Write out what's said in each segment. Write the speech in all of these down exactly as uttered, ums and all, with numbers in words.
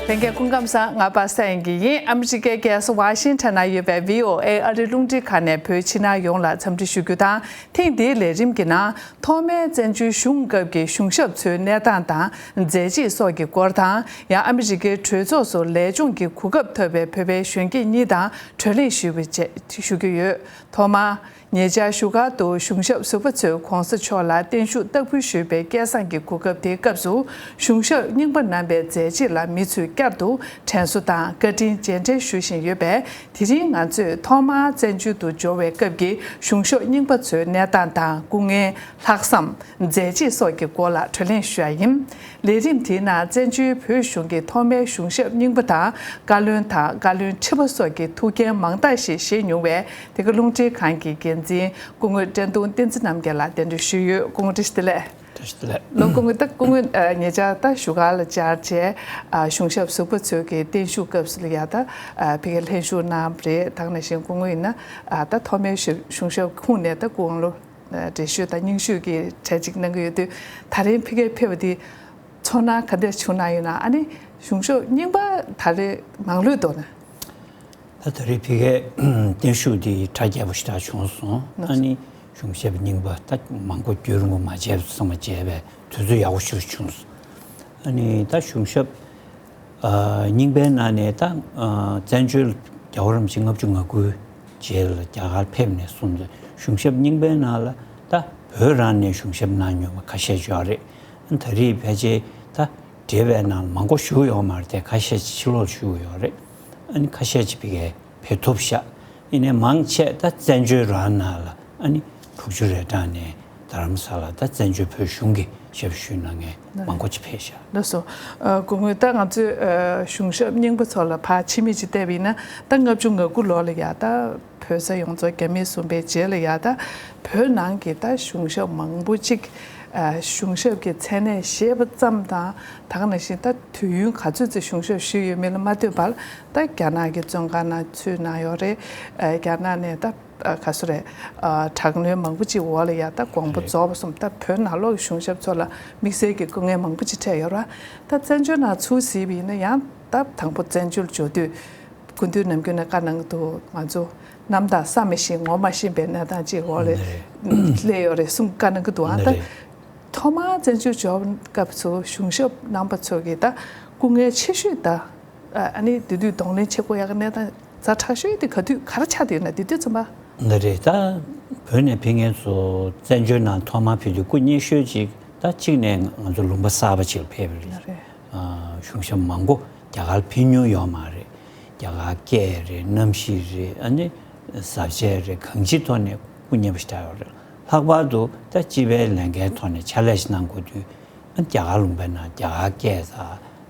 ལྷན་རྒྱས་སྐུ་ཁམས་བཟང་། ང་པ་སངས་དབྱངས་སྐྱིད་ཡིན། ཨ་མི་རི་ཀའི་རྒྱལ་ས་ཝ་ཤིང་ཊོན་ན་ཡོད་པའི་བྷི་ཨོ་ཨེ་ཨ་རིའི་རླུང་འཕྲིན་ཁང་ནས་བོད་ཕྱི་ནང་ཡོངས་ལ་འཚམས་འདྲི་ཞུ་རྒྱུ་དང་། ཐེངས་འདིའི་ལས་རིམ་གྱི་ནང་ཐོག་མའི་བཙན་བྱོལ་གཞུང་སྐབས་ཀྱི་གཞུང་ཞབས་ཚོའི་གནས་སྟངས་དང་མཛད་རྗེས་སོགས་ཀྱི་སྐོར་དང་། ཡང་ཨ་མི་རི་ཀའི་གྲོས་ཚོགས་སུ་ལས་སྦྱོང་གི་གོ་སྐབས་ཐོབ་པའི་བོད་པའི་གཞོན་སྐྱེས་གཉིས་དང་གྲོས་གླེང་ཞུས་པའི་ཆེད་ཞུ་རྒྱུ་ཡོད། ཐོག་མར། ཉེ་ཆར་བཞུགས་སྒར་དུ་གཞུང་ཞབས་ཟུར་པ་ཚོས་གོང་ས་མཆོག་ལ་བརྟན་བཞུགས་ལྟ་སྐུལ་ཞུས་པའི་སྐལ་བཟང་གི་གོ་སྐབས་དེའི་སྐབས་སུ། གཞུང་ཞབས་རྙིང་པ་གནང་པའི་མཛད་རྗེས་ལ་མི་ཚོས་བསྐྱར་དུ་དྲན་གསོ་དང་བཀའ་དྲིན་རྗེས་དྲན་ཞུ་བཞིན་ཡོད་པས། དེ་རིང་ང་ཚོས་ཐོག་མར་བཙན་བྱོལ་དུ་འབྱོར་བའི་སྐབས་ཀྱི་གཞུང་ཞབས་རྙིང་པ་ཚོའི་གནས་སྟངས་དང་སྐུ་ངལ། ལྷག་བསམ། མཛད་རྗེས་སོགས་ཀྱི་སྐོར་ལ་གྲོས་གླེང་ཞུ་ཡ་ཡིན། ལས་རིམ་དེའི་ནང་བཙན་བྱོལ་བོད་གཞུང་གི་ཐོག་མའི་གཞུང་ཞབས་རྙིང་པ་དང་བཀའ་བློན་དང་བཀའ་བློན་ཁྲི་པ་སོགས་ཀྱི་ཐུགས་འགན་མང་དག་ཞིག་བཞེས་མྱོང་བའི་དེ་ག་རླུང་འཕྲིན་ཁང་གི་འགན་འཛིན་སྐུ་ངོ་བཀྲས་མཐོང་བསྟན་འཛིན་རྣམ་རྒྱལ་ལགས་གདན་འདྲེན་ཞུས་ཡོད། སྐུ་ངོ་བཀྲ་ཤིས་བདེ་ལེགས། བཀྲ་ཤིས་བདེ་ལེགས། ལགས་སྐུ་ངོ། ད་སྐུ་ངོ་ཨ་ཉེ་ཆར་ད་བཞུགས་སྒར་ལ་བཅར་བྱས་ཨ་གཞུང་ཞབས་ཟུར་པ་ཚོས་ཀྱི་བརྟན་བཞུགས་སྐབས་སུ་ལ་ཡ་ད་ཨ་ཕ་གིར་ལྷན་ཞུགས་གནང་བ་རེད། ད་ག་ནང་བཞིན་སྐུ་ངོ་ཡིན་ན་ཨ་ད་ཐོག་མའི་གཞུང་ཞབས་ཁོངས་ནས་ད་སྐུ་དབང་ལོ་ཨ་བགྲེས་ཤོས་དང་རྙིང་ཤོས་ཀྱི་གྲས་གཅིག་གནང་གི་ཡོད་དུས། ད་རིང་ཕ་གིར་ཕེབས་པ་འདི་ཚོར་སྣང་ག་འདྲ་བྱུང་གནང་ཡོད་ན། ཨ་ནི་གཞུང་ཞབས་རྙིང་པ་ད་རེས་མང་ལོས་འདུག་ན། ད་ད་རེས་ཕ་གིའི་བརྟན་བཞུགས་འདི་གྲ་རྒྱས་པོ་ཞེ་དྲག་བྱུང་སོང་། ཨ་ནི་གཞུང་ཞབས་རྙིང་པ་ད་མང་པོ་བརྒྱུད་རིང་པོ་མ་མཇལ་བསམ་པ་མཇལ་བའི་དུས་ཚོད་ཡག་པོ་ཞིག་བྱུང་སོང་། ཨ་ནི་ད་གཞུང་ཞབས་ཨ་རྙིང་པའི་ནང་ནས་ད་ཨ་བཙན་བྱོལ་རྒྱལ་བ་རིན་པོ་ཆེ་ལྔ་བཅུ་ང་དགུའི་རྗེས་ལ་རྒྱ་གར་ཕེབས་ནས་བཟུང་སྟེ་གཞུང་ཞབས་རྙིང་པའི་ནང་ལ་ད་བོད་རང་ནས་གཞུང་ཞབས་གནང་མྱོང་བ་ཁ་ཤས་ཡོད་རེད། ད་རེས་ཕལ་ཆེར་ད་བགྲེས་པའི་ནང་མང་པོ་བཞུགས་ཡོད་མ་རེད་དེ། ཁ་ཤས་ཕྱི་ལོགས་བཞུགས་ཡོད་རེད། ཨ་ནི་ཁ་ཤས་ཅིག་ཕ་གིར་ཕེབས་ཐུབ་ཤག་ཡིན་ནའི་མང་ཆེ་ད་བཙན་བྱོལ་རང་ནང་ལ་ཨ་ནི་དྲུག་ཅུ་རེ་གྲངས་ནས་རྡ་རམ་ས་ལ་ད་བཙན་བྱོལ་བོད་གཞུང་གི་ཞབས་ཞུ་གནང་མཁན་མང་པོ་ཅིག་ཕེབས་ཤག་ལགས་སོ། ཨ་སྐུ་ངོ། ད་ང་ཚོས་ཨ་གཞུང་ཞབས་རྙིང་པ་ཚོ་ལ་ཕར་ཕྱི་མིག་ཅིག་བལྟས་པ་ཡིན་ན། ད་ལྔ་བཅུ་ང་དགུ་ལོ་ལ་ཡ་ད་བོད་ས་ཡོངས་རྫོགས་རྒྱ་མིས་བཟུང་པའི་རྗེས་ལ་ཡ་ད་བོད་ནང་གི་ད་གཞུང་ཞབས་མང་པོ་ཅིག་ཨ་གཞུང་ཞབས་ཀྱི་མཚན་གནས་བཞེས་པ་ཙམ་དང་། ད་ག་ནང་བཞིན་ད་དུས་ཡུན་ག་ཚོད་ཅིག་གཞུང་ཞབས་བཞུགས་ཡོད་མེད་ལ་མ་ལྟོས་པར། ད་རྒྱ་ནག་གི་བཙོན་ཁང་ནང་ཚུད་གནང་ཡོད་རེད། ཨ་རྒྱ་ནག་ནས་ད་ཨ་ག་སུ་རེད། ཨ་དྲག་གནོན་མང་པོ་ཅིག་འོག་ལ་ཡ་ད་དགོངས་པ་རྫོགས་པ་སོང་། ད་བོད་ནང་ལོགས་ཀྱི་གཞུང་ཞབས་ཚོ་ལ་དམིགས་བསལ་གྱི་སྐུ་ངལ་མང་པོ་ཅིག་འཕྲད་ཡོད་རེད། ད་བཙན་བྱོལ་ནང་ཚུར་གཟིགས་པ་ཡིན་ན་ཡང་། ད་དང་པོ་བཙན་བྱོལ་འབྱོར་དུས་སྐུ་མདུན་ནམ་རྒྱུན་ནས་བཀའ་གནང་གི་འདུག་ང་ཚོ་གནམ་དང་ས་མི་ཤེས་ངོ་མ་ཤེས་པའི་གནས་སྟངས་ཅིག་འོག་ལ་སླེབས་ཡོད་རེད་གསུངས་བཀའ་གནང་གི་འདུག་ཨ་ད་ཐོག་མར་བཙན་བྱོལ་འབྱོར་སྐབས་སུ་གཞུང་ཞབས་རྣམ་པ་ཚོ་གིས་ད་སྐུ་ངལ་ཆེ་ཤོས་ད། ཨ་ནི་དེ་དུས་གདོང་ལེན་བྱེད་དགོས་ཡག་གི་གནས་སྟངས་ཛ་དྲག་ཤོས་དེ་ག་དུས་ག་རེ་ཆགས་བསྡད་ཡོད་ན། དེ་དུས་ཙམ་པ། འདི་རེད། ད་བོད་ནས་ཕེབས་མཁན་ཚོ་བཙན་བྱོལ་ནང་ཐོག་མར་ཕེབས་དུས་སྐུ་ཉེ་ཤོས་ཅིག་ད་གཅིག་ནས་ང་ཚོ་ལུང་པ་གསར་པ་ཅིག་ལ་ཕེབས་པ་རེད། ཨ་གཞུང་ཞབས་མང་པོ་རྒྱ་གར་ཕེབས་མྱོང་ཡོད་མ་རེད། རྒྱ་གར་སྐད་རེད། གནམ་གཤིས་རེད། ཨ་ནི་བཟའ་བཅའ་རེད། གང་ཅིའི་ཐོག་ནས་སྐུ་ཉེ་པོ་ཞེ་དྲག་ཡོད་རེད། ལྷག་པར་དུ་ད་སྤྱི་པའི་ལས་འགན་ཐོག་ནས་ཕྱག་ལས་ཤིག་གནང་དགོས་དུས། ཨ་རྒྱ་གར་ལུང་པའི་ནང་རྒྱ་གར་སྐད་དང་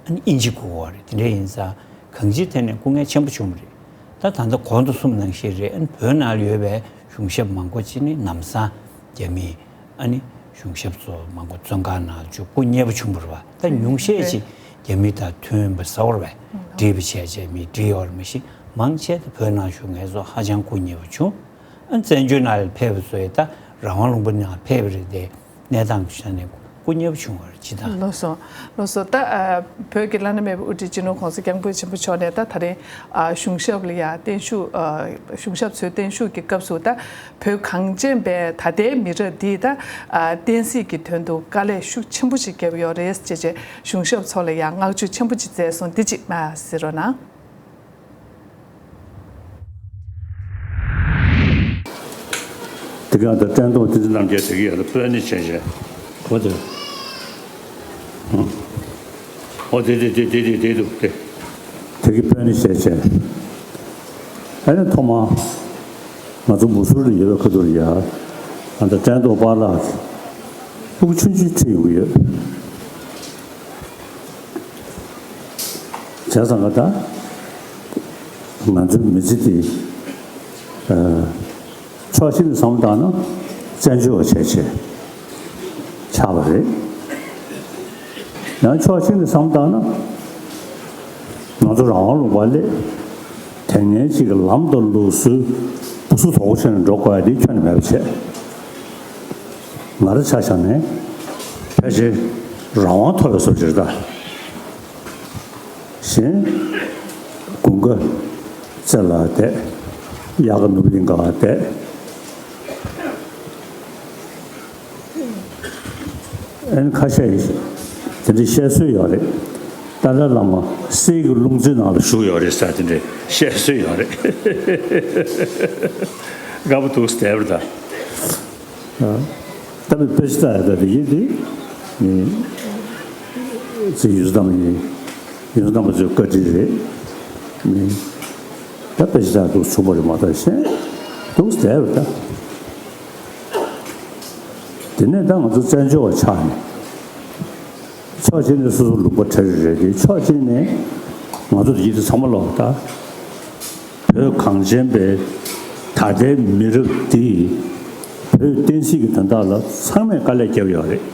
ཨ་ནི་དབྱིན་ཇི་གོ་གི་རེད། དེ་འདྲ་ཡིན་ཙང་གང་ཅིའི་ཐད་ནས་སྐུ་ངལ་ཆེན་པོ་བྱུང་བ་རེད། ད་ད་ལྟ་གོང་དུ་གསུངས་ནང་བཞིན་རེད། ཨ་ནི་བོད་ནང་ལ་ཡོད་པའི་གཞུང་ཞབས་མང་པོ་ཅིག་ནི་ལམ་སང་རྒྱ་མིས་ཨ་ནི་གཞུང་ཞབས་ཚོ་མང་པོ་བཙོན་ཁང་ནང་བཅུག་སྐུ་ཉེ་པོ་བྱུང་བ་རེད་པ། ད་ཉུང་ཤས་ཅིག་རྒྱ་མི་དང་མཐུན་པ་ཟེར་བ་རེད་པ། འགྲིག་པ་བྱས་བྱས་མི་འགྲིག་ཡོད་རེད། མ་གཞི་མང་ཆེ་ད་བོད་ནང་བཞུགས་མཁན་ཚོ་ཧ་ཅང་སྐུ་ཉེ་པོ་བྱུང་། ཨ་བཙན་བྱོལ་ནང་ལ་ཕེབས་པ་ཚོ་ཡི་ད་རང་དབང་ལུང་པ་ནང་ཕེབས་པ་རེད་དེ། གནས་སྟངས་ཀྱི་ཆ་ནས་སྐུ་ཉེ་པོ་བྱུང་བ་རེད། སྤྱིར་བཏང་། ལགས་སོ། ལགས་སོ། ད་ཨ་བོད་ཀྱི་བླ་ན་མེད་པའི་དབུ་ཁྲིད་སྤྱི་ནོར་༸གོང་ས་༸སྐྱབས་མགོན་ཆེན་པོ་མཆོག་ནས་ད་ད་རིང་ཨ་གཞུང་ཞབས་ལ་ཡ་བརྟན་བཞུགས། ཨ་གཞུང་ཞབས་ཚོའི་བརྟན་བཞུགས་ཀྱི་སྐབས་སུ། ད་བོད་གངས་ཅན་པའི་ད་ལྟའི་མི་རབས་འདིས་ད་ཨ་བསྟན་སྲིད་ཀྱི་དོན་དུ་དཀའ་ལས་ཤུགས་ཆེན་པོ་ཞིག་བརྒྱབ་ཡོད་རེད་ཅེས་བྱས། གཞུང་ཞབས་ཚོ་ལ་ཡ་བསྔགས་བརྗོད་ཆེན་པོ་ཅིག་མཛད་སོང་། འདི་ཅིག་མར་གཟིགས་རོགས་གནང་། དེ་ག་ད་བཀྲས་མཐོང་བསྟན་འཛིན་རྣམ་རྒྱལ་དེ་གི་ཡ་ད་དཔོན་ནི་བྱས་བྱས། ཨོ་དེ། ཨོ་དེ་དེ་དེ་དེ་དེ་དེ་འདུག་དེ། དེ་གི་དཔོན་ནི་བྱས་བྱས། ཨ་ནི་ཐོག་མ་ང་ཚོ་མུ་ཟུར་ལ་ཡོད་པའི་ཁ་ཐུག་ལ་ཡ། ཨ་ད་བཀྲས་མཐོང་པཱ་ལགས་སྤུ་གུ་ཆུང་ཆུང་ཁྲིད་ཡོང་གི་ཡོད། བྱས་ཙང་ག་ད་ང་ཚོའི་མི་ཚེ་འདི་ཕྱོགས་གཅིག་ནས་བསམ་བློ་བཏང་ན་བཙན་བྱོལ་བ་བྱས་བྱས་ཆགས་པ་རེད། ཡང་ཕྱོགས་གཅིག་ནས་བསམ་བློ་བཏང་ན་ང་ཚོ་རང་དབང་ལུང་པ་སླེབས། དེ་སྔའི་ཅིག་གི་ལམ་དང་ལུགས་སྲོལ་སྦུ་སུ་དོག་པོ་བྱས་ནས་འགྲོ་དགོས་ཡ་དེ་ཁྱོན་ནས་མེད་པ་བྱས། ང་རང་ཆ་བཞག་ནས་ཕལ་ཆེར་རང་དབང་ཐོབ་པའི་བཟོ་ཅིག་རེད་ད། དེ་དགུན་ཁ་རྩེ་ལ་བསྡད། དབྱར་ཁ་ནུབ་གླིང་ག་བསྡད། ཨན་ཁ་ཤས་དེ་འདྲའི་བཤད་སྲོལ་ཡོད་རེད། ཏཱ་ལའི་བླ་མ་གསེར་གྱི་ལུང་བཙན་ནང་ལ་བཞུགས་ཡོད་རེད་ཟེར་དེ་འདྲའི་བཤད་སྲོལ་ཡོད་རེད། དགའ་པོ་འདུག་ཟེར་བ་དང་། ད་བི་པེ་ཤི་ཏ་ཡ་ད་དེ་ཡིན་དེ། ཙི་ཡུལ་སྡམ་ཡིན། ཡུལ་སྡམ་པ་ཚོའི་བཀའ་དྲིན་རེད། ད་བི་པེ་ཤི་ཏ་ཡ་འདུག་ཚུགས་པ་རེད་མ་གཏོགས་གཞན་འདུག་ཟེར་བ་དང་། དེ་ནས་ད་ང་ཚོ་བཙན་བྱོལ་བ་ཆགས་ནས། ཕྱོགས་གཅིག་ནས་སོ་སོ་ལུང་པ་ཁྲལ་རེད་དེ། ཕྱོགས་གཅིག་ནས་ང་ཚོ་ཡིད་དུ་ཚང་མ་ལོག་ད། བོད་གངས་ཅན་པའི་ད་ལྟའི་མི་རབས་འདིས་བོད་བསྟན་སྲིད་ཀྱི་དོན་དག་ལ་ཚང་མས་དཀའ་ལས་བརྒྱབ་ཡོད་རེད།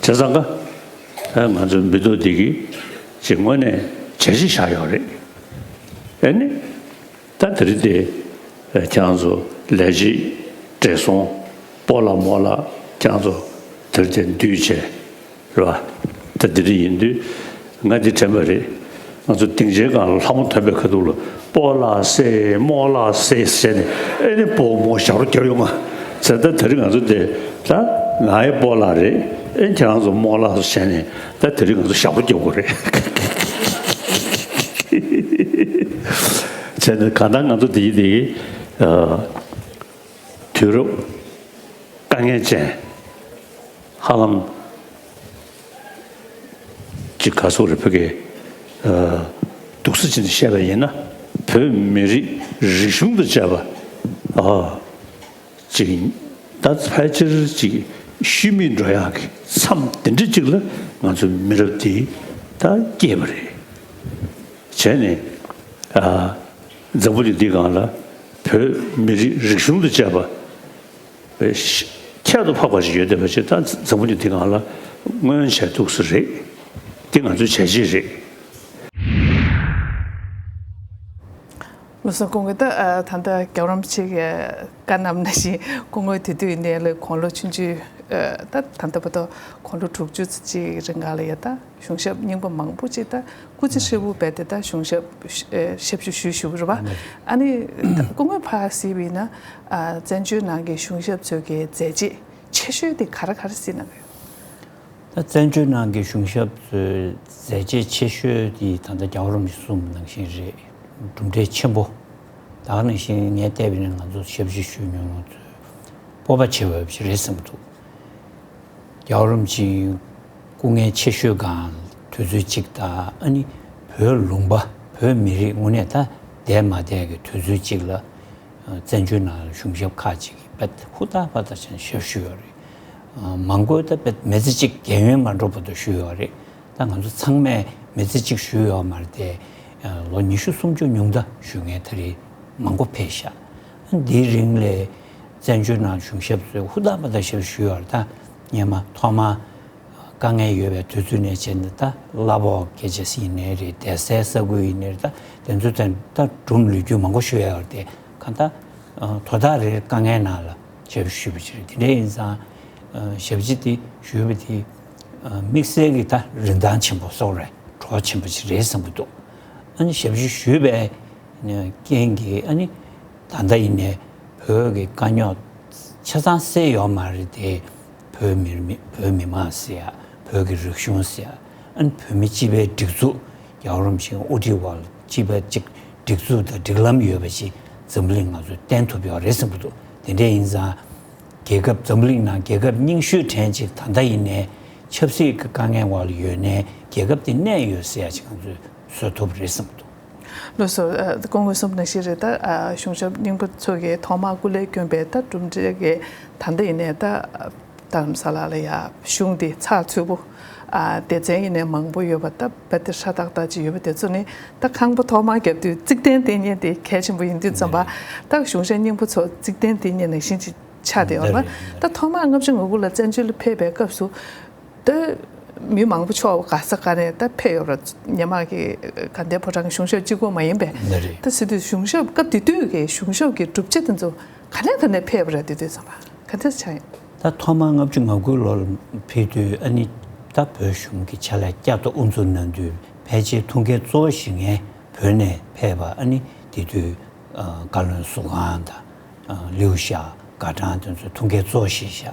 བྱས་ཙང་ཀ་ང་ཚོའི་མི་ཐོག་འདི་གི་ཅིག་དངོས་གནས་བྱས་རྗེས་བཞག་ཡོད་རེད། ཨེ་ནི། ད་དེ་རིང་དེ་ཁྱེད་རང་ཚོ་ལས་བྱེད་བགྲེས་སོང་སྤོ་ལགས་རྨོ་ལགས་ཁྱེད་རང་ཚོ་དེ་རིང་དེ་འདུས་བྱས་རེད་བ། ད་དེ་རིང་ཡིན་དུས་ང་འདི་དྲན་པ་རེད། ང་ཚོ་སྡིངས་ཆའི་སྒང་ལ་ལྷ་མོ་ཐོན་པའི་ཁ་ཐུག་ལ་སྤོ་ལགས་སེ་རྨོ་ལགས་སེ་ཟེར་ནས་ཨེ་ནི་སྤོ་རྨོ་ཞབས་བྲོ་རྒྱབ་ཡོང་ང་། བྱས་ཙང་ད་དེ་རིང་ང་ཚོ་དེ་ད་ང་ཡི་སྤོ་ལགས་རེད། ཨེ་ཁྱེད་རང་ཚོ་རྨོ་ལགས་སོ་བྱས་ནས་ད་དེ་རིང་ང་ཚོ་ཞབས་བྲོ་རྒྱབ་དགོས་རེད། བྱས་ནས་གང་ལྟར་ང་ཚོ་འདི་འདི་ཨ་དུས་རབས་དཀའ་ངལ་ཅན་ཧ་ལམ་ཅིག་ག་སོག་རེ་ཕ་གི་ཨ་སྡུག་ས་ཅན་དུ་བཤད་པ་ཡིན་ན། བོད་མི་རིགས་རིག་གཞུང་དང་བཅས་པ་ཨ་ཅིག་ད་ཕལ་ཆེར་ཅིག་ཤུལ་མེད་འགྲོ་ཡག་གི་མཚམས་དེ་འདྲ་ཅིག་ལ་ང་ཚོ་མི་རབས་འདི་ད་སྐྱེས་པ་རེད། བྱས་ནས་ཨ་འཛམ་བུ་གླིང་འདིའི་སྒང་ལ་བོད་མི་རིགས་རིག་གཞུང་དང་བཅས་པ་ཁྱད་དུ་འཕགས་པ་ཞིག་ཡོད་བསྡད་པ་ཞིག་ད་འཛམ་བུ་གླིང་འདིའི་སྒང་ལ་མངོན་བྱས་འདུག་ས་རེད། འདི་ང་ཚོའི་བྱས་རྗེས་རེད། ལགས་སོ། སྐུ་ངོ། ད་ཨ་ད་ལྟ་རྒྱལ་བ་རིན་པོ་ཆེ་གིས་བཀའ་གནང་ནང་བཞིན་སྐུ་ངོ་དེ་དུས་ཡིན་ནའི་ལས་དགུང་ལོ་ཆུང་ཆུང་ཨ་ད་ད་ལྟ་བར་དུ་དགུང་ལོ་དྲུག་ཅུ་ཙམ་ཅིག་རིང་ག་ལ་ཡ་ད་གཞུང་ཞབས་རྙིང་པ་མང་པོ་ཅིག་ད་སྐུ་ཚེ་ཧྲིལ་པོ་བས་ཏེ་ད་གཞུང་ཞབས་ཨ་ཞབས་ཞུ་ཞུས་བཞུགས་པ་རེད་པ། ཨ་ནི་ད་སྐུ་ངོས་ཕར་གཟིགས་པ་ཡིན་ན་ཨ་བཙན་བྱོལ་ནང་གི་གཞུང་ཞབས་ཚོའི་གི་མཛད་རྗེས་ཆེ་ཤོས་དེ་ག་རེ་ག་རེ་གཟིགས་གནང་གི་ཡོད། ད་བཙན་བྱོལ་ནང་གི་གཞུང་ཞབས་ཚོའི་མཛད་རྗེས་ཆེ་ཤོས་དེ་ད་ལྟ་རྒྱལ་བ་རིན་པོ་ཆེ་གསུངས་པ་ནང་བཞིན་རེད། གྲུབ་འབྲས་ཆེན་པོ། ད་ག་ནང་བཞིན་ངས་བལྟས་པ་ཡིན་ན་ང་ཚོ་ཞབས་ཞུ་ཞུ་མྱོང་མཁན་ཚོས་སྤོབས་པ་བྱེད་འོས་པ་ཞིག་རེད་བསམ་གྱི་འདུག་རྒྱལ་བ་རིན་པོ་ཆེའི་སྐུ་ངལ་ཆེ་ཤོས་སྒང་དུས་ཚོད་གཅིག་དང་། ཨ་ནི་བོད་ལུང་པ་བོད་མི་རིགས་དངོས་གནས་ད་བསྡད་མ་བསྡད་ཀྱི་དུས་ཚོད་གཅིག་ལ་བཙན་བྱོལ་ནང་གཞུང་ཞབས་ཁག་ཅིག་གིས་དཔེ་ཧུར་ཐག་པ་ཐག་བྱས་ནས་ཞབས་ཞུ་ཡོད་རེད། མང་པོ་ད་དཔེ་མི་ཚེ་གཅིག་རྒན་ཡོལ་མ་འགྲོ་བར་དུ་ཞུས་ཡོད་རེད། ད་ང་ཚོ་ཚང་མས་མི་ཚེ་གཅིག་ཞུས་ཡོད་མ་རེད་དེ། ལོ་ཉི་ཤུ་སུམ་ཅུ་ཉུང་མཐའ་ཞུ་མཁན་ད་རེས་མང་པོ་ཕེབས་ཤག་འདིའི་རིང་ལ་བཙན་བྱོལ་ནང་གཞུང་ཞབས་ཚོས་ཧུར་ཐག་པ་ཐག་ཞབས་ཞུ་ཡོད་རེད། ད་སྔོན་མ་ཐོག་མ་དཀའ་ངལ་ཡོད་པའི་དུས་ཚོད་ནས་བྱས་ནས་ད་གླ་ཕོགས་སྐད་ཆ་ཡིན་ནའི་རེད། བསྡད་སའི་ས་ཁུལ་ཡིན་ནའི་རེད། ད་དེ་ཚོ་ད་ད་སྒྲུང་ལོ་རྒྱུས་མང་པོ་ཞུ་ཡ་ཡོད་རེད་དེ། གང་ལྟར་དོ་བདག་རེ་རེ་དཀའ་ངལ་ནང་ལ་ཞབས་ཞུ་ཞུས་པ་ཅིག་རེད། དེ་འདྲ་ཡིན་ཙང་ཞབས་ཕྱི་དེ་ཞུས་པ་དེ་དམིགས་བསལ་གྱི་ད་རིན་ཐང་ཆེན་པོ་སོགས་རེད། གྲོགས་ཆེན་པོ་ཅིག་རེད་བསམ་གྱི་འདུག་ཨ་ནི་ཞབས་ཞུ་ཞུས་པའི་རྐྱེན་གྱིས་ཨ་ནི་ད་ལྟ་ཡིན་ནའི་བོད་ཀྱི་དཀའ་རྙོག་ཆ་ཚང་སེལ་ཡོད་མ་རེད་དེ། བོད་མི་མི་བོད་མི་མང་ཟེར་ཡ། བོད་ཀྱི་རིག་གཞུང་ཟེར་ཡ། ཨ་ནི་བོད་མི་སྤྱི་པའི་སྒྲིག་འཛུགས། རྒྱལ་བ་རིན་པོ་ཆེ་དབུ་ཁྲིད་འོག་ལ་སྤྱི་པའི་ཅིག་སྒྲིག་འཛུགས་དང་སྒྲིག་ལམ་ཡོད་པ་ཅིག་འཛམ་གླིང་ང་ཚོས་བསྟན་ཐུབ་ཡོད་རེད་བསམ་གྱི་འདུག་དེ་འདྲ་ཡིན་ཙང་རྒྱལ་ཁབ་འཛམ་གླིང་ནང་རྒྱལ་ཁབ་རྙིང་ཤོས་གྲས་ཅིག་ད་ལྟ་ཡིན་ནའི་ཆབ་སྲིད་ཀྱི་དཀའ་ངལ་འོག་ལ་ཡོད་ནའི་རྒྱལ་ཁབ་དེ་གནས་ཡོད་ཟེར་ཡ་ཅིག་ང་ཚོས་བཟོ་ཐུབ་རེད་བསམ་གྱི་འདུག་ལགས་སོ། ཨ་སྐུ་ངོས་གསུངས་པ་ནང་བཞིན་རེད། ད་ཨ་གཞུང་ཞབས་རྙིང་པ་ཚོ་གིས་ཐོག་མར་སྐུ་ལས་བསྐྱོན་པའི་ད་གྲུབ་འབྲས་ཀྱི་ད་ལྟ་ཡིན་ནའི་ད་རྡ་རམ་ས་ལ་ལ་ཡ་གཞུང་འདི་ཚགས་ཚུད་པོ། ཨ་སྡེ་ཚན་ཡིན་ནའི་མང་པོ་ཡོད་པ། ད་དཔེ་དེབ་ཧྲ་ཏག་ཏག་ཅིག་ཡོད་པ་དེ་ཚོ་ནི་ད་ཁང་པ་ཐོག་མར་བརྒྱབ་དུས་རྩིག་གདན་དེ་གཉེར་དེ་གལ་ཆེན་པོ་ཡིན་དུས་ཙམ་པ། ད་གཞུང་ཞབས་རྙིང་པ་ཚོ་རྩིག་གདན་དེ་གཉེར་ནང་བཞིན་ཅིག་ཆགས་བསྡད་ཡོད་པ། ད་ཐོག་མར་ལྔ་བཅུ་ང་དགུ་ལ་བཙན་བྱོལ་ལ་ཕེབས་པའི་སྐབས་སུ། ད་མི་མང་པོ་ཕྱོགས་ག་ས་ག་ནས་ད་ཕེབས་ཡོད་རེད། སྔོན་མ་གི་དགའ་ལྡན་ཕོ་བྲང་གི་གཞུང་ཞབས་གཅིག་པོ་མ་ཡིན་པས། ལགས་རེད། ད་ཟེར་དུས་གཞུང་ཞབས་སྐབས་དེ་དུས་ཀྱི་གཞུང་ཞབས་ཀྱི་གྲུབ་ཆ་དེ་ཚོ་ག་ནས་ག་ནས་ཕེབས་པ་རེད། དེ་དུས་ཙམ་པ་ག་འདྲ་ཆགས་ཡོད། ད་ཐོག་མར་ལྔ་བཅུ་ང་དགུ་ལོར་ཕེབས་དུས་ཨ་ནི་ད་བོད་གཞུང་གི་ཕྱག་ལས་བསྐྱར་དུ་དབུ་འཛུགས་གནང་དུས་ ཕལ་ཆེར་ཐུགས་འགན་གཙོ་བོ་བཞེས་མཁན་བོད་ནས་ཕེབས་པ། ཨ་ནི་དེ་དུས་ཨ་བཀའ་བློན་ཟུར་ཁང་དང་། ཨ་ལིའུ་ཞའོ། དགའ་ཀྲང་དེ་ཚོ་ཐུགས་འགན་གཙོ་བོ་བཞེས་བཞག་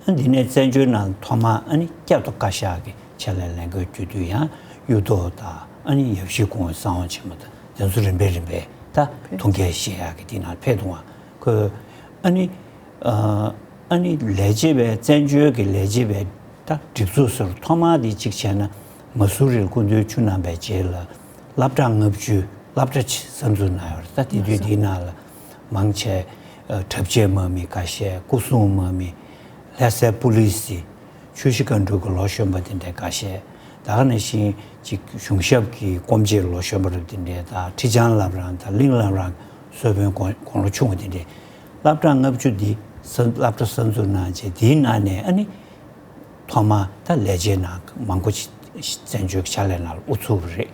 ཨ་འདི་ནས་བཙན་བྱོལ་ནང་ཐོག་མར་ཨ་ནི་བསྐྱར་དུ་བཀའ་ཤག་གི་ཕྱག་ལས་ལས་འགུལ་བརྒྱུད་དུས་ཡང་གཡུ་ཐོག་དང་། ཨ་ནི་ཡབ་གཞིས་ཁོངས་གསང་བ་ཆེན་མོ་དང་། དེ་ཚོ་རིམ་པས་རིམ་པས་ད་ཐུགས་འགན་བཞེས་ཡག་གི་དེ་ནང་ཕེབས་འདུག་ཨ། ཁོས་ཨ་ནི་ཨ་ཨ་ནི་ལས་བྱེད་པའི། བཙན་བྱོལ་གྱི་ལས་བྱེད་པའི་ད་སྒྲིག་འཛུགས་ཟེར་ཐོག་མ་དེ་གཅིག་བྱས་ན། མ་སུ་རི་ལ་སྐུ་མདུན་བསྐྱོད་གནང་པའི་རྗེས་ལ་སློབ་གྲྭ་ལྔ་བཅུ་སློབ་གྲྭ་ཆེ་གསར་འཛུགས་གནང་ཡོད་རེད། ད་དེ་དུས་དེའི་ནང་ལ་མང་ཆེ་ཨ་གྲྭ་ཆས་དམག་མི་འགའ་ཤས། སྐུ་སྲུང་དམག་མི། ལྷ་སའི་པུ་ལི་སི། ཆུ་བཞི་སྒང་དྲུག་གི་ལོ་གཞོན་པ་དེ་འདྲའི་འགའ་ཤས། ད་ག་ནང་བཞིན་ཅིག་གཞུང་ཞབས་ཀྱི་སྐོམ་བྱེད་ལོ་གཞོན་པ་རབས་དེ་འདྲའི། ད་ཁྲི་བྱང་བླ་བྲང་དང་གླིང་བླ་བྲང་གསོལ་དཔོན་དགུང་དགུང་ལོ་ཆུང་བ་དེ་འདྲའི། སློབ་གྲྭ་ལྔ་བཅུ་འདི་གསར་སློབ་གྲྭ་གསར་འཛུགས་གནང་རྗེས། དེའི་ནང་ནས་ཨ་ནི་ཐོག་མ་ད་ལས་བྱེད་ནང་མང་པོ་ཅིག་བཙན་བྱོལ་གྱི་ཕྱག་ལས་ནང་ལ་དབུ་ཚུགས་པ་རེད།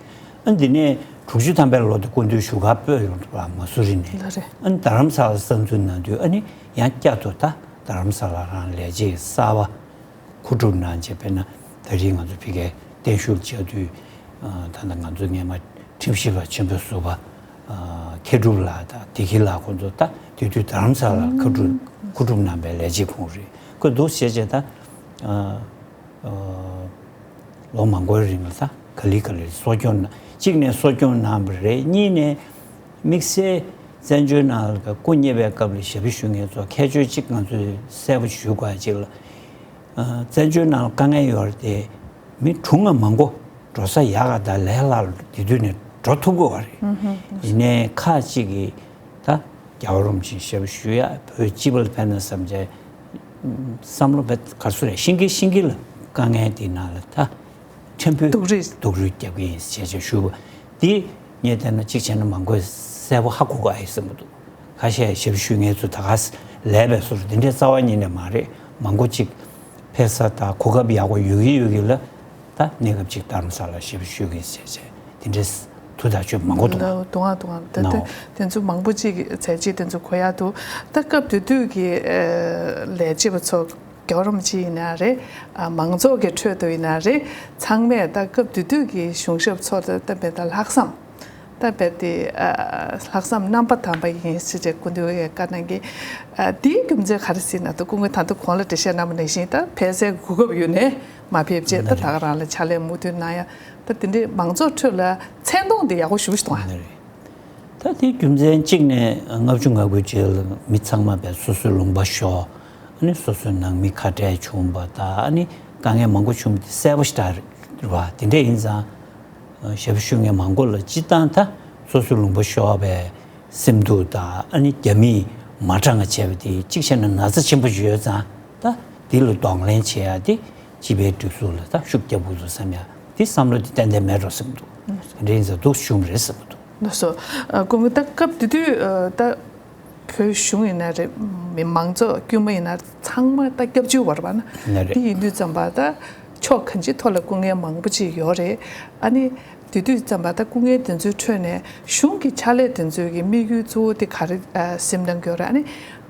ཨ་འདི་ནས་དྲུག་ཅུ་ཐམ་པའི་ལོ་དེ་སྐུ་མདུན་བཞུགས་སྒར་སྤོས་ཡོང་འདུག་པ། མ་སུ་རི་ནས། ལགས་རེད། ཨ་རྡ་རམ་ས་ལ་གསར་འཛུགས་གནང་དུས། ཨ་ནི་ཡང་བསྐྱར་དུ་ད་རྡ་རམ་ས་ལ་རང་ལས་བྱེད་གསར་པ་མཁོ་སྒྲུབ་གནང་རྗེས། དཔེར་ན་ད་རེས་ང་ཚོ་ཕ་གིར་བརྟན་བཞུགས་བཅར་དུས། ཨ་ད་ལྟ་ང་ཚོ་སྔས་མ་ཁྲིམས་ཞིབ་པ་ཆེན་པོ་ཟུར་པ་ཨ་མཁས་གྲུབ་ལགས་དང་བདེ་སྐྱིད་ལགས། ཁོང་ཚོ་ད་དེ་དུས་རྡ་རམ་ས་ལ་མཁའ་གྲུ་མཁོ་སྒྲུབ་གནང་པའི་ལས་བྱེད་ཁོང་རེད། ཁོས་འདུག་བྱས་བྱས་ད་ཨ་ཨ་ལོ་མང་པོའི་རིང་ལ་ད་ག་ལེ་ག་ལེ་གསོ་སྐྱོང་གནང་། གཅིག་ནས་གསོ་སྐྱོང་གནང་བ་རེད། གཉིས་ནས་དམིགས་བསལ་བཙན་བྱོལ་ནང་ལ་སྐུ་གཉེར་བའི་སྐབས་ལ་ཞབས་ཞུ་ཞུ་མཁན་ཚོ་ཁྱད་ཆོས་གཅིག་ང་ཚོས་གསལ་པོ་ཞུ་དགོས་ཡ་གཅིག་ལ། ཨ་བཙན་བྱོལ་ནང་ལ་དཀའ་ངལ་ཡོད་རེད་དེ། མི་གྲུང་ང་མང་པོ་འགྲོ་ས་ཡག་ག་དང་ལས་སླ་པོ་དེ་དུས་ནས་འགྲོ་ཐུབ་དགོས་པ་རེད། ཡིན་ནའི་ཁག་ཅིག་གིས་ད་རྒྱལ་བ་རིན་པོ་ཆེ་ཞབས་ཞུ་ཡ། བོད་སྤྱི་པ་ལ་ཕན་ན་བསམ་བྱས་བསམ་བློ་བས་ག་ཚོད་རེད། ཤིང་གི་ཤིང་གི་ལ་དཀའ་ངལ་དེ་ནང་ལ་ད་ཕྲན་བུ་སྡུག་རུས་སྡུག་རུས་རྒྱབ་ཀྱི་ཡིན་ཟེར་བྱས་ཞུ་བ་འདི་ངས་བལྟས་ན་གཅིག་བྱས་ན་མང་པོས་གསལ་པོ་ཧ་གོ་གི་ཨེ་བསམ་གྱི་འདུག་ཁ་ཤས་ཞབས་ཞུ་མཁན་ཚོ་ད་ག་ལས་པའི་ཟུར་འདི་འདྲའི་རྩ་བ་ཉིད་ནས་མ་རེད། མང་པོ་ཅིག་ཕེབས་ས་དང་གོ་སྐབས་ཡག་པོ་ཡོད་ཀྱི་ཡོད་ཀྱི་ལ། ད་གནས་སྐབས་ཅིག་རྡ་རམ་ས་ལ་ཞབས་ཞུ་ཞུ་གི་ཟེར་བྱས་དེ་འདྲའི་དུས་ད་ཆོས་མང་པོ་འདུག་འདུག་འདུག་ཨང་འདུག་ཨང་། དེ་ནའོ། དེ་ཚོ་མང་པོ་ཅིག་ཚད་གཅིག་དེ་ཚོ་གོ་ཡག་འདུག་ད་སྐབས་དེ་དུས་ཀྱི་ཨ་ལས་བྱེད་པ་ཚོ་རྒྱལ་བ་རིན་པོ་ཆེ་ཡིན་ན་རེད། ཨ་མང་ཚོགས་ཀྱི་ཁྲོད་དུ་ཡིན་ན་རེད། ཚང་མས་ད་སྐབས་དེ་དུས་ཀྱི་གཞུང་ཞབས་ཚོ་ལ་ད་དཔེ་ད་ལྷག་བསམ། ད་དཔེ་དེ་ཨ་ལྷག་བསམ་རྣམ་པ་དག་པ་ཡིན་ཟེར་བྱས་སྐུ་མདུན་བཀའ་གནང་གི། ཨ་དེའི་རྒྱུ་མཚན་ག་རེ་ཟེར་ན། ད་སྐུ་ངོས་ད་དུང་གོང་ལ་འགྲེལ་བཤད་གནང་བ་ནང་བཞིན་ད་ཕེབས་སའི་གོ་སྐབས་ཡོད་ནའི་མ་ཕེབས་བྱས། ད་ད་ག་རང་ལ་ཕྱག་ལས་མུ་མཐུད་གནང་ཡ། ད་དེ་འདྲའི་མང་ཚོགས་ཁྲོད་ལ་མཚན་མཐོང་དེ་ཡག་པོ་ཞེ་པོ་ཞིག་འདུག་ཨ། ད་དེའི་རྒྱུ་མཚན་གཅིག་ནས་ལྔ་བཅུ་ང་དགུའི་རྗེས་ལ་མི་ཚང་མ་བས་སོ་སོའི་ལུང་པ་ཤོར། ཨ་ནི་སོ་སོའི་ནང་མི་ཁ་བྲལ་བྱུང་བ་དང་། ཨ་ནི་དཀའ་ངལ་མང་པོ་བྱུང་བ་དེ་གསལ་པོ་ཞེ་དྲག་རེད་བ། དེ་འདྲ་ཡིན་ཙང་ཞབས་ཞུ་མཁན་མང་པོ་ལ་སྤྱིར་བཏང་ད་སོ་སོའི་ལུང་པ་ཤོར་བའི་སེམས་སྡུག་དང་། ཨ་ནི་རྒྱ་མིས་མ་དྲག་ང་བྱས་པ་དེ་གཅིག་བྱས་ན་ན་ཚ་ཆེན་པོ་ཡོད་ཙང་། ད་འདི་ལ་གདོང་ལེན་བྱེད་ཡ་དེ་སྤྱི་པའི་སྒྲིག་འཛུགས་ལ་ད་ཤུགས་རྒྱབ་དགོས་འདུག་བསམ་ཡ་དེ་བསམ་བློ་དེ་ཏན་ཏན་མེད་འགྲོ་བསམ་འདུག་དེ་འདྲ་ཡིན་ཙང་སྡུག་བྱུང་རེད་བསམ་གྱི་འདུག་ལགས་སོ། ཨ་སྐུ་ངོ་ད་སྐབས་དེ་དུས་ཨ་ད་བོད་གཞུང་ཡིན་ན་རེད། མི་མང་ཚོགས་དཀྱུས་མ་ཡིན་ན་ཚང་མ་ད་སྐྱབས་བཅོལ་བ་རེད་པ་ན། ན་རེད། དེ་ཡིན་དུས་ཙམ་པ་ད་ཕྱོགས་གང་ཅིའི་ཐོག་ལ་སྐུ་ངལ་མང་པོ་ཅིག་ཡོད་རེད། ཨ་ནི་དེ་དུས་ཙམ་པ་ད་སྐུ་ངལ་དེ་ཚོའི་ཁྲོད་ནས་གཞུང་གི་ཕྱག་ལས་དེ་ཚོའི་གི་དམིགས་ཡུལ་གཙོ་བོ་དེ་ག་རེ་ཨ་སེམས་ནང་གི་ཡོད་རེད། ཨ་ནི་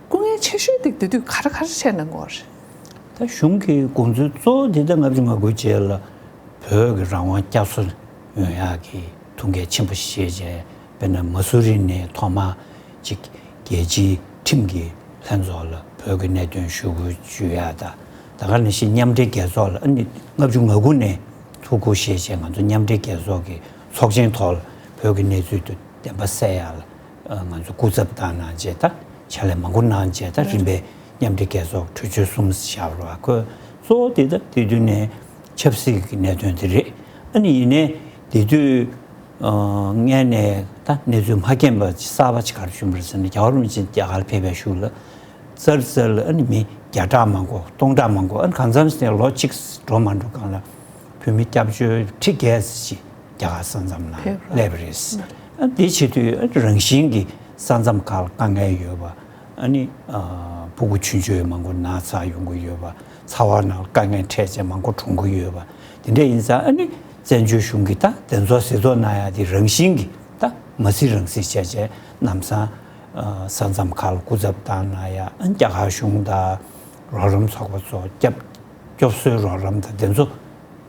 སྐུ་ངལ་ཆེ་ཤོས་དེ་དེ་དུས་ག་རེ་ག་རེ་བྱས་གནང་གི་ཡོད་རེད། ད་གཞུང་གི་དགོངས་ཚུལ་གཙོ་བོ་འདི་ལྟར་ལྔ་བཅུ་ང་དགུ་རྗེས་ལ་བོད་ཀྱི་རང་དབང་བསྐྱར་གསོ་ཡོང་ཡག་གི་ཐུགས་འགན་ཆེན་པོ་བཞེས་བྱས། དཔེར་ན་མ་སུ་རི་ནས་ཐོག་མར་ཅིག་རྒྱལ་སྤྱིའི་ཁྲིམས་ཀྱི་ལྷན་ཚོགས་ལ་བོད་ཀྱི་གནད་དོན་ཞུ་སྐུལ་ཞུ་ཡག་དང་། ད་ག་ནང་བཞིན་མཉམ་འབྲེལ་རྒྱལ་ཚོགས་ལ་ཨ་ནི་ལྔ་བཅུ་ང་དགུ་ནས་ཐུགས་ཁུར་བཞེས་བྱས་ང་ཚོ་མཉམ་འབྲེལ་རྒྱལ་ཚོགས་ཀྱི་ཚོགས་ཆེན་ཐོག་ལ་བོད་ཀྱི་གནས་ཚུལ་དེ་བདེན་པ་གསལ་ཡག་ལ། ང་ཚོ་སྐུ་ཚབ་བཏང་གནང་བྱས། ད་ཕྱག་ལས་མང་པོ་གནང་བྱས། ད་རིམ་པས་མཉམ་འབྲེལ་རྒྱལ་ཚོགས་གྲོས་ཆོད་གསུམ་བཞག་རོགས། ཁོས་གཙོ་བོ་དེ་ད་དེ་དུས་ནས་ཆབ་སྲིད་ཀྱི་གནད་དོན་དེ་རེད། ཨ་ནི་ཡིན་ནའི་དེ་དུས་ཨ་སྔས་ནས་ད་གནས་ཚུལ་མ་རྒན་པ་གསར་པ་ཅིག་ག་རེ་བྱུང་བ་རེད་ཟེར་ན། རྒྱལ་བ་རིན་པོ་ཆེ་རྒྱ་གར་ཕེབས་པའི་གཞུག་ལ་ཙར་ཙར་ལ་ཨ་ནི་མི་བརྒྱ་ཕྲག་མང་པོ་སྟོང་ཕྲག་མང་པོ། ཨ་ནི་གང་འཚམ་ཞིག་ནས་ལོ་གཅིག་འགྲོ་མ་འགྲོ་སྒང་ལ་བོད་མི་སྐྱབས་བཅོལ་ཁྲི་བརྒྱད་ཙམ་ཞིག་རྒྱ་གར་ས་མཚམས་ནང་ཕེབས་པ་སླེབས་པ་རེད། ཨ་དེ་བྱེད་དུས་ཨ་རང་བཞིན་གྱིས་ས་མཚམས་ཁག་ལ་དཀའ་ངལ་ཡོད་པ། ཨ་ནི་ཨ་ཕྲུ་གུ་ཆུང་ཆུང་མང་པོ་ན་ཚ་ཡོང་གི་ཡོད་པ། ཚ་བ་ནང་དཀའ་ངལ་འཕྲད་བྱས་མང་པོ་གྲོངས་ཀྱི་ཡོད་པ། དེ་འདྲ་ཡིན་ཙང་ཨ་ནི་བཙན་བྱོལ་གཞུང་གིས་ད་དེ་ཚོ་གཟིགས་རྟོག་གནང་ཡ་དེ་རང་བཞིན་གྱིས་ད་མ་གཟིགས་རང་གཟིགས་བྱས་བྱས་ལམ་སང་ཨ་ས་མཚམས་ཁག་ལ་སྐུ་ཚབ་བཏང་གནང་ཡ། ཨ་རྒྱ་གར་གཞུང་དང་རོགས་རམ་ཚོགས་པ་ཚོ་སྐྱབས་སྐྱོབ་གསོའི་རོགས་རམ་དང་དེ་ཚོ་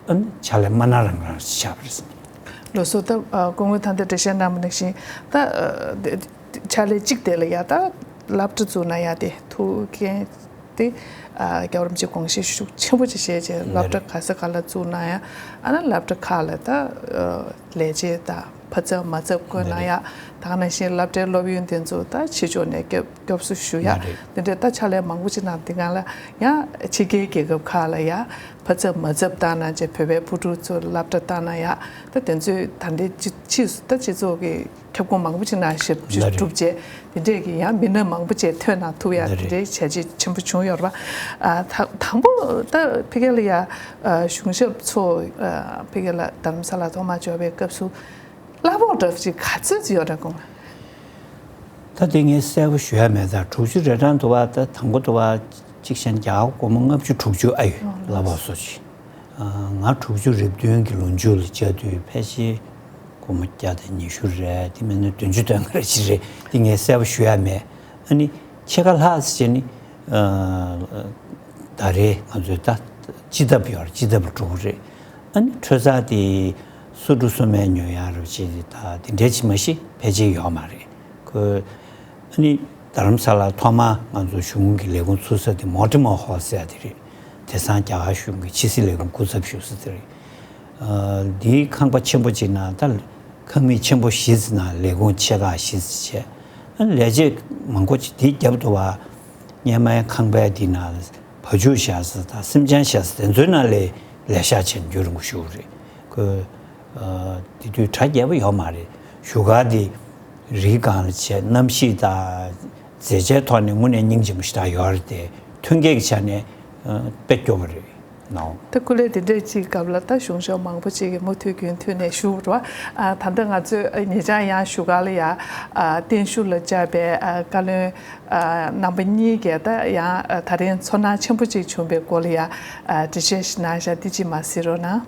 ཨ་ནི་ཕྱག་ལས་མ་གནང་རང་རང་ཞིག་ཆགས་པ་རེད། ལགས་སོ། ད་ཨ་སྐུ་ངོ་ད་ལྟ་འགྲེལ་བཤད་གནང་བ་ནང་བཞིན་ད་ཨ་དེ་ཕྱག་ལས་གཅིག་དེ་ལ་ཡ་ད་སློབ་གྲྭ་བཙུགས་ན་ཡ་དེ་ཐུགས་འགན་དེ་ཨ་རྒྱལ་བ་རིན་པོ་ཆེ་དགོངས་བཞེས་ཤུགས་ཆེན་པོ་ཅིག་བཞེས་བྱས་སློབ་གྲྭ་ག་ས་ག་ལ་བཙུགས་ན་ཡ་ཨ་ན་སློབ་གྲྭ་ཁག་ལ་ད་ཨ་ལས་བྱེད་ད་ཕ་ཚབ་མ་ཚབ་བསྐོས་ན་ཡ་ད་ག་ནང་བཞིན་སློབ་གྲྭའི་སློབ་ཡོན་དེ་ཚོ་ད་ཕྱི་ཕྱོགས་ནས་སྐྱོབ་སྐྱོབ་གསོ་ཞུ་ཡ་དེ་འདྲའི་ད་ཕྱག་ལས་མང་པོ་ཅིག་གནང་དེ་སྒང་ལ་ཡ་ཕྱི་རྒྱལ་རྒྱལ་ཁབ་ཁག་ལ་ཡ་ཕ་ཚབ་མ་ཚབ་བཏང་ན་བྱས་བོད་པའི་བུ་ཕྲུག་ཚོ་སློབ་གྲྭ་བཏང་ན་ཡ་ད་དེ་ཚོས་ད་ལྟའི་ཕྱི་ཕྱིས་སུ་ད་སྤྱི་ཚོགས་ཀྱི་ཁྱབ་ཁོངས་མང་པོ་ཅིག་ནང་ཞབས་ཞུ་ལགས་རེད། གྲུབ་བྱས་དེ་འདྲས་ཀྱི་ཡང་མི་སྣ་མང་པོ་ཅིག་ཐོན་གནང་ཐུབ་ཡ་ལགས་དེ་རེད། འདྲའི་བྱས་རྗེས་ཆེན་པོ་བྱུང་ཡོད་རེད་པ། ཨ་ད་དང་པོ་ད་ཕ་གི་ལ་ཡ་ཨ་གཞུང་ཞབས་ཚོ་ཨ་ཕ་གི་ལ་རྡ་རམ་ས་ལ་ཐོག་མར་འབྱོར་བའི་སྐབས་སུ་གླ་ཕོགས་འདྲ་པོ་ཅིག་ག་ཚོད་ཅིག་ཡོད་རེད་སྐུ་ངོ། ད་དེ་ངས་གསལ་པོ་ཞུ་ཡ་མེད། ད་དྲུག་ཅུ་རེ་གྲངས་འདུག་བ། ད་དང་པོ་འདུག་བ་གཅིག་བཤད་ན་རྒྱ་གར་སྒོར་མོ་ལྔ་བཅུ་དྲུག་ཅུ་ཨ་ཡོད་གླ་ཕོགས་སོགས་ཅིག་ང་དྲུག་ཅུ་རེ་བདུན་གྱི་ལོ་མཇུག་ལ་བཅར་དུས་ཕལ་ཆེར་སྒོར་མོ་བརྒྱ་དང་ཉི་ཤུ་རེད། དེ་མིན་ན་བདུན་ཅུ་དོན་ལྔ་རེ་ཅིག་རེད། དེ་ངས་གསལ་པོ་ཞུ་ཡ་མེད། ཨ་ནི་ཕྱེད་ཀ་ལྷག་ཙམ་ཅིག་ནི་ཨ་ད་རེས་ང་ཚོའི་ད་སྤྱི་ཐབ་ཡོད་རེད། སྤྱི་ཐབ་ལ་འགྲོ་གི་རེད། ཨ་ནི་འཕྲོ་བརླག་དེ་སོ་དྲུག་སོ་མའི་ཉོ་ཡག་རེད་ཅེས་ད་དེ་འདྲའི་ཅིག་མ་གཞི་ཕལ་ཆེར་ཡོད་མ་རེད། ཁོས་ཨ་ནི་རྡ་རམ་ས་ལར་ཐོག་མར་ང་ཚོ་གཞུང་གི་ལས་ཁུངས་ཚུགས་ས་དེ་མོ་ཊི་མོ་ཧོལ་ཟེར་ཡ་དེ་རེད། དེང་སང་རྒྱ་གར་གཞུང་གི་ཕྱི་སྲིད་ལས་ཁུངས་སྐུ་ཚབ་བཞུགས་ས་དེ་རེད། ཨ་འདིའི་ཁང་པ་ཆེན་པོ་ཅིག་ནང་ད་ཁང་མིག་ཆེན་པོ་བཞི་ཙམ་ནང་ལས་ཁུངས་ཆེ་ཁག་བཞི་ཙམ་བྱས། ཨ་ལས་བྱེད་མང་པོ་ཅིག་དེའི་རྒྱབ་ཏུ་བ་སྔོན་མའི་ཁང་པའི་འདི་ནང་བ་ཕྱུགས་བཞག་ས་དང་སེམས་ཅན་བཞག་ས་དེ་ཚོའི་ནང་ལས་ལས་ཤག་བྱས་ནས་རྒྱུན་རིང་པོ་བཞུགས་རེད། ཁོས་ཨ་དེ་དུས་གྲ་རྒྱས་པོ་ཡོད་མ་རེད། བཞུགས་སྒར་དེ་རིའི་སྒང་ལ་བྱས། གནམ་གཤིས་དང་མཛེས་ཆའི་ཐོག་ནས་དངོས་གནས་སྙིང་རྗེ་མོ་ཞེ་དྲག་ཡོད་རེད་དེ། ཐོན་སྐྱེད་ཀྱི་ཆ་ནས་ཨ་དཔེ་སྐྱོ་པོ་རེད་ནའོ། ད་སྐུ་ལས་དེ་འདྲས་ཅིག་སྐབས་ལ་ད་གཞུང་ཞབས་མང་པོ་ཅིག་གིས་མུ་མཐུད་རྒྱུན་མཐུད་ནས་བཞུགས་འགྲོ་བ། ཨ་ད་ལྟ་ང་ཚོས་ཨ་ཉེ་ཆར་ཡང་བཞུགས་སྒར་ལ་ཡ་ཨ་བརྟན་བཞུགས་ལ་བཅར་བའི་ཨ་བཀའ་བློན་ཨ་རྣམ་པ་གཉིས་ཀྱིས་ད་ཡང་ཨ་ད་རིང་ཚོར་སྣང་ཆེན་པོ་ཅིག་བྱུང་བའི་སྐོར་ལ་ཡ་ཨ་འགྲེལ་བཤད་ཞིག་གནང་བཞག་འདི་ཅིག་མར་གཟིགས་རོགས་གནང་།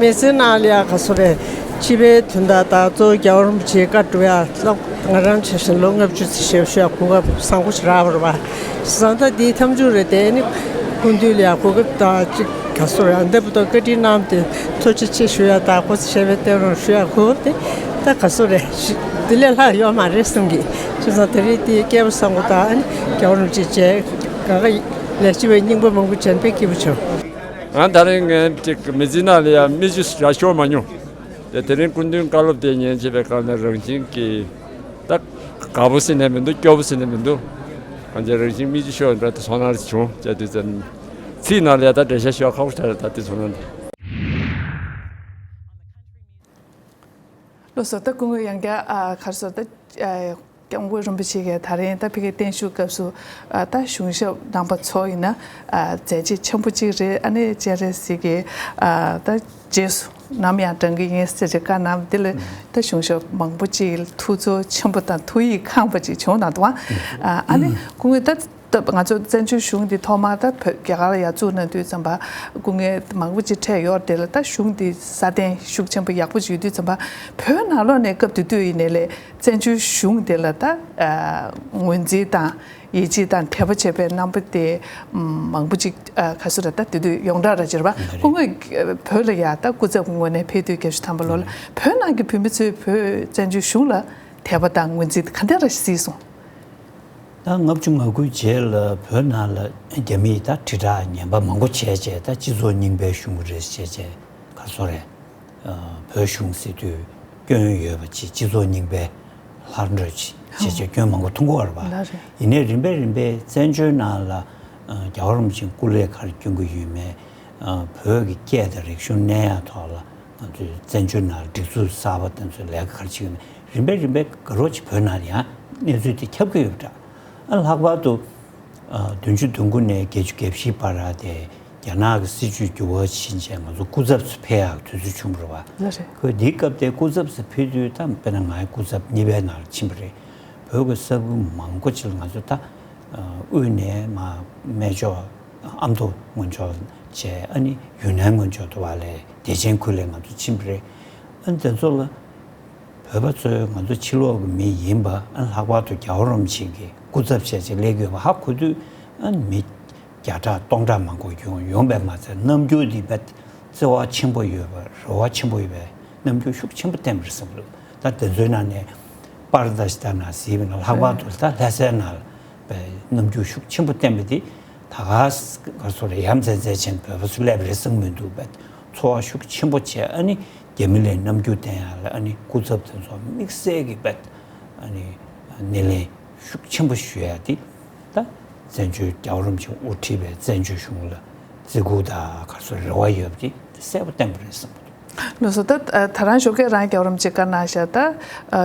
མི་ཚེ་ནང་ལ་ཡ་ག་ཚོད་རེད། སྤྱི་པའི་དོན་དག་དང་གཙོ་བོ་རྒྱལ་བ་རིན་པོ་ཆེའི་བཀའ་སྒྲུབ་ཡ་ལ་ང་རང་ཆ་བཞིན་ལོ་ལྔ་བཅུ་ཙམ་ཞིག་བཞུགས་ཡ་གོ་སྐབས་བཟང་པོ་ཞིག་རག་པ་རེད་པ། བྱས་ཙང་ད་འདིའི་མཐའ་མཇུག་རེད་དེ་ནི་སྐུ་མདུན་ལ་ཡ་གོ་སྐབས་དང་ཅིག་ག་ཚོད་རེད། འདི་བར་དུ་བཀའ་དྲིན་གནང་སྟེ་ཐུགས་རྗེ་ཆེ་ཞུ་ཡ་དང་སྐུ་ཚེ་ཞབས་པད་བརྟན་རུང་ཞུ་ཡ་གོ་སྐབས་དེ་ད་ག་ཚོད་རེད། འདི་ལས་ལྷག་ཡོད་མ་རེད་བསམ་གི། བྱས་ཙང་དེ་རིང་འདི་སྐལ་བ་བཟང་པོ་དང་ཨ་ནི་རྒྱལ་བ་རིན་པོ་ཆེ་མཇལ་ག་ག་ལས་བྱེད་པའི་སྙིང་པོ་མང་པོ་མཇལ་བས་སྐྱིད་པོ་བྱུང་། ང་ད་རིང་ངའི་ཅིག་མི་ཚེ་ནང་ལ་ཡང་མི་ཚེ་ར་ཤོར་མ་མྱོང་། དེ་དེ་རིང་སྐུ་མདུན་བཀའ་སློབ་དེ་ཉན་བྱས་པའི་སྒང་ནས་རང་བཞིན་གྱིས་ད་དགའ་པོ་ཟེར་ནས་མི་འདུག་སྐྱོ་པོ་ཟེར་ནས་མི་འདུག་གང་ཅི་རང་བཞིན་མི་ཚེ་ཤོར་འདྲ་དེ་ཚོར་སྣང་བྱུང་བྱས་དུས་ཙམ། ཚིག་ནང་ལ་ཡང་ད་འགྲེལ་བཤད་ཞུ་བ་ཁག་པོ་ཞིག་རེད། ད་དེ་ཚོར་སྣང་། ལགས་སོ། ད་སྐུ་ངོ་ཡང་བསྐྱར་ཨ་ག་རེ་ཟེར། ད་ཨ་སྐྱབས་མགོན་རིན་པོ་ཆེ་གིས་ད་རིང་ད་ཕ་གིའི་བརྟན་བཞུགས་སྐབས་སུ་ཨ་ད་གཞུང་ཞབས་རྣམ་པ་ཚོ་ཡིན་ན་ཨ་མཛད་རྗེས་ཆེན་པོ་གཅིག་རེད། ཨ་ནི་སྤྱན་རས་གཟིགས་ཀྱིས་ཨ་ད་རྗེས་སུ་ནམ་ཡང་འབྲང་གི་ཡིན་ཟེར་གྱི་བཀའ་གནང་། དེ་ལ་ད་གཞུང་ཞབས་མང་པོ་གཅིག་ཐུགས་ཚོར་ཆེན་པོ་དང་ཐུགས་ཡིད་ཁེངས་པ་གཅིག་བྱུང་གནང་འདུག་ཨ་ཨ་ནི་སྐུ་ངོས་ད། ད་ང་ཚོ་བཙན་བྱོལ་གཞུང་འདི་ཐོག་མར་ད་བོད་རྒྱ་གར་ལ་ཡར་བཙུགས་གནང་དུས་ཙམ་པ་སྐུ་ངལ་མང་པོ་ཅིག་འཕྲད་ཡོད་རེད་དེ་ལ། ད་གཞུང་འདི་སྲ་བརྟན་ཤུགས་ཆེན་པོ་ཡག་པོ་ཅིག་ཡོད་དུས་ཙམ་པ་བོད་ནང་ལོགས་ནས་སྐབས་དེ་དུས་ཡིན་ནའི་ལས་བཙན་བྱོལ་གཞུང་འདི་ལ་ད་ཨ་ངོས་འཛིན་དང་ཡིད་ཆེས་དང་དད་པ་བྱེད་པའི་རྣམ་པ་དེ་མང་པོ་ཅིག་ཨ་ག་ཚོད་རེད། ད་དེ་དུས་ཡོངས་གྲགས་ར་ཅིག་རེད་པ། སྐུ་ངོས་བོད་ལ་ཡར་ད་སྐུ་ཚབ་ཀྱི་ངོས་ནས་ཕེབས་དུས་བརྒྱད་ཅུ་ཐམ་པ་ལོ་ལ་བོད་ནང་གི་བོད་མི་ཚོས་བོད་བཙན་བྱོལ་གཞུང་ལ་དད་པ་དང་ངོས་འཛིན་ག་འདྲ་ར་ཞིག་སྲིད་སོང་། ད་ལྔ་བཅུ་ང་དགུའི་རྗེས་ལ་བོད་ནང་ལ་རྒྱ་མིས་ད་དྲིལ་བསྒྲགས་ངན་པ་མང་པོ་བྱས་རྗེས་ད་སྤྱི་ཚོགས་རྙིང་པའི་གཞུང་རེད་ཅེས་བྱས་ག་ཚོད་རེད། ཨ་བོད་གཞུང་ཟེར་དུས་སྐྱོན་ཡོད་པ་ཅིག་སྤྱི་ཚོགས་རྙིང་པའི་ལྷར་འགྲོ་ཅིག་བྱས་རྗེས་སྐྱོན་མང་པོ་མཐོང་གི་ཡོད་རེད་པ། ལགས་རེད། ཡིན་ནའི་རིམ་པས་རིམ་པས་བཙན་བྱོལ་ནང་ལ་ཨ་རྒྱལ་བ་རིན་པོ་ཆེ་སྐུ་ལས་ག་རེ་སྐྱོན་གྱི་ཡོད་མེད། ཨ་བོད་ཀྱི་སྐད་དང་རིག་གཞུང་གནས་ཡག་ཐོག་ལ་ང་ཚོས་བཙན་བྱོལ་ནང་སྒྲིག་འཛུགས་གསར་པ་དེ་ཚོས་ལས་ཀ་ག་རེ་བྱེད་ཀྱི་ཡོད་མེད། རིམ་པས་རིམ་པས་དགའ་རོགས་ཀྱིས་བོད་ནང་ལ་ཡང་གནས་ཚུལ་དེ་ཁྱབ་ཀྱི་ཡོད་པ་འདྲ། ཨ་ལྷག་པར་དུ་ཨ་བདུན་ཅུ་དོན་དགུ་ནས་བརྒྱད་ཅུ་གྱ་བཞི་བར་དེ་རྒྱ་ནག་གི་སྲིད་བྱུས་འགྱུར་བ་ཕྱིན་རྗེས་ང་ཚོ་སྐུ་ཚབ་ཚོ་ཕེབས་ཡག་དུས་ཚོད་བྱུང་བ་རེད་པ། ལགས་རེད། ཁོས་འདིའི་སྐབས་དེ་སྐུ་ཚབ་ཚོ་ཕེབས་དུས་ད་དཔེར་ན་ང་སྐུ་ཚབ་གཉིས་པའི་ནང་ལ་ཕྱིན་པ་རེད། བོད་ཀྱི་ས་ཁུལ་མང་པོ་ཅིག་ལ་ང་ཚོ་ད་ཨ་དབུས་ནས་མར་སྨད་ཕྱོགས་ཨ་མདོ་སྔོན་ཕྱོགས་བྱས། ཨ་ནི་ཡུན་ནན་སྔོན་ཕྱོགས་དུ་བ་ལས་བདེ་ཆེན་ཁུལ་ལ་ང་ཚོ་ཕྱིན་པ་རེད། ཨ་ནི་དེ་ཚོ་ལ་བོད་པ་ཚོས་ང་ཚོ་ཕྱི་ལོགས་ཀྱི་མི་ཡིན་པ། ཨ་ནི་ལྷག་པར་དུ་རྒྱལ་བ་རིན་པོ་ཆེ་གི་སྐུ་ཚབ་བྱས་བྱས་སླེབས་ཀྱི་ཡོད་པ་ཧ་གོ་དུས། ཨ་ནི་མི་ བརྒྱ་ཕྲག་སྟོང་ཕྲག་མང་པོ་ཡོང་ཡོང་པས་མ་ཚད། རྣམ་འགྱུར་འདི་བས་བརྩེ་བ་ཆེན་པོ་ཡོད་པ། རེ་བ་ཆེན་པོ་ཡོད་པའི་རྣམ་འགྱུར་ཤུགས་ཆེན་པོ་བསྟན་པ་རེད་བསམ་གྱི་འདུག་ད་དེ་ཚོའི་ནང་ནས་པར་ད་ཞིག་ད་ན་གཟིགས་པ་ན། ལྷག་པར་དུ་ད་ལྷ་སའི་ནང་ལ་བའི་རྣམ་འགྱུར་ཤུགས་ཆེན་པོ་བསྟན་པ་འདི། ད་ག་ས་ག་སོ་རེ་ཡ་མཚན་མཚན་ཆེན་བོད་པ་ཚོ་སླེབས་རེད་བསམ་མི་འདུག་པས། ཚོར་བ་ཤུགས་ཆེན་པོ་བྱས། ཨ་ནི་རྒྱ་མི་ལ་རྣམ་འགྱུར་བསྟན་ཡ་ལ། ཨ་ནི་སྐུ་ཚབ་དེ་ཚོ་དམིགས་བསལ་གྱི་པས་ཨ་ནི་སྣེ་ལེན་ཤུགས་ཆེན་པོ་ཞུ་ཡ་འདི། ད་བཙན་བྱོལ་རྒྱལ་བ་རིན་པོ་ཆེ་དབུ་ཁྲིད་པའི་བཙན་བྱོལ་གཞུང་ལ་བརྩི་བཀུར་དང་ག་ཚོད་རེ་བ་ཡོད་པ་དེ་གསལ་པོ་བསྟན་པ་རེད་བསམ་གྱི་འདུག་ལགས་སོ། ད་ད་རང་ཞོགས་ཀས་རང་རྒྱལ་བ་རིན་པོ་ཆེ་བཀའ་གནང་བཞག་ད་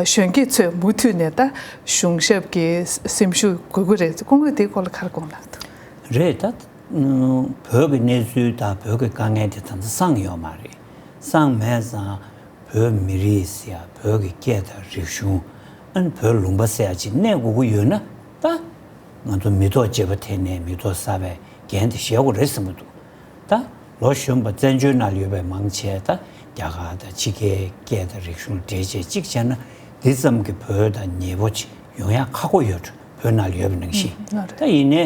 གཞོན་སྐྱེས་ཚོས་མུ་མཐུད་ནས་ད་གཞུང་ཞབས་ཀྱི་སེམས་ཤུགས་དགོས་ཀྱི་རེད། སྐུ་ངོས་དེའི་སྐོར་ལ་ག་རེ་དགོངས་ལགས་འདུག་རེད། ད་བོད་ཀྱི་གནས་ཚུལ་དང་བོད་ཀྱི་དཀའ་ངལ་དེ་ད་ལྟ་སངས་ཡོད་མ་རེད། སངས་མེད་ཙང་། བོད་མི་རིགས་ཟེར་ཡ། བོད་ཀྱི་སྐད་དང་རིག་གཞུང་། ཨ་ནི་བོད་ལུང་པ་ཟེར་ཡ་ཅིག་གནས་དགོས་ཀྱི་ཡོད་ན། ད་ང་ཚོ་མི་ཐོག་བརྗེ་པོ་དེ་ནས་མི་ཐོག་གསར་པའི་འགན་དེ་བཞེས་དགོས་རེད་བསམ་གྱི་འདུག་ད་ལོ་གཞོན་པ་བཙན་བྱོལ་ནང་ཡོད་པའི་མང་ཆེ་ད་རྒྱ་གར་དང་ཕྱི་རྒྱལ་སྐད་དང་རིག་གཞུང་འདྲེས་བྱས་གཅིག་བྱས་ན། འདི་ཙམ་གྱི་བོད་དང་ཉེ་པོ་ཅིག་ཡོང་ཡ་ཁག་པོ་ཡོད། བོད་ནང་ཡོད་པ་ནང་བཞིན། ཨ་རེད། ད་ཡིན་ནའི་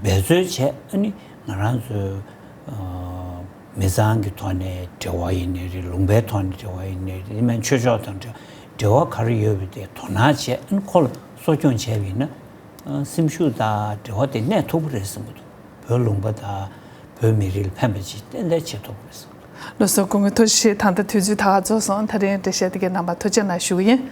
འབད་རྩོལ་བྱས། ཨ་ནི་ང་རང་ཚོའི་མི་ཚང་གི་ཐོག་ནས་འབྲེལ་བ་ཡིན་ནའི་རེད། ལུང་པའི་ཐོག་ནས་འབྲེལ་བ་ཡིན་ནའི་རེད། ཡིན་ན་ཆོས་ཕྱོགས་དང་འབྲེལ་འབྲེལ་བ་ག་རེ་ཡོད་པ་དེ་དོ་སྣང་བྱས། ཨ་ནི་ཁོ་ལ་གསོ་སྐྱོང་བྱས་པ་ཡིན་ན། སེམས་ཤུགས་དང་འབྲེལ་བ་དེ་གནས་ཐུབ་ཀྱི་རེད་བསམ་གྱི་འདུག་བོད་ལུང་པ་དང་བོད་མི་རིགས་ལ་ཕན་པ་ཅིག་ཏན་ཏན་བྱེད་ཐུབ་ཀྱི་རེད་བསམ་གྱི་འདུག་ལགས་སོ། སྐུ་ངོ་ཐུགས་རྗེ་ཆེ། ད་ལྟ་དུས་ཚོད་ད་ག་རྫོགས་སོང་། ད་རིང་འགྲེལ་བཤད་དེ་གའི་རྣམ་པ་ཐུགས་རྗེ་གནང་ཞུ་གི་ཡིན།